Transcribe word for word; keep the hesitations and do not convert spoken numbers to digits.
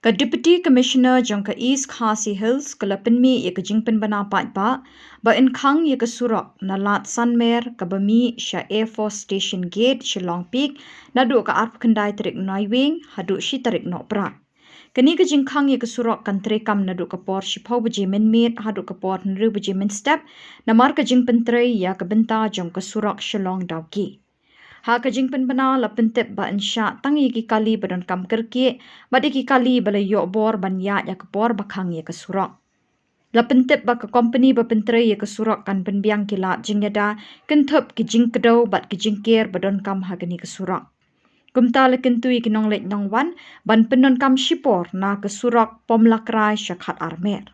Ka Deputy Commissioner jong ka East Khasi Hills ka la pynmih ïa ka jingpynbna paidbah ba yn khang ïa ka surok na Lad Sanmer kaba mih sha Air Force Station Gate, Shillong Peak, naduh ka arphew khyndai tarik Naiwieng haduh shi tarik Nohprah. Kane ka jingkhang ïa ka surok kan treikam naduh ka por shiphew baje mynmiet haduh ka por hynriew baje mynstep, namar ka jingpyntrei ïa ka bynta jong ka surok Shillong Dawki. Ha ka jingpynbna la pyntip ba yn shah tang ïa ki kali ba donkam kyrkieh bad ïa ki kali ba la ïoh bor ban ïaid ïa ka por ba khang ïa ka surok. La pyntip ba ka kompani ba pyntrei ïa ka surok kan pynbiang ki lad jingïada, kynthup ki jingkdew bad ki jingker ba donkam ha kane ka surok. Kumta la kyntu ïa ki nongleit nongwan ban pyndonkam shipor na ka surok Pomlakrai sha Khatarmer.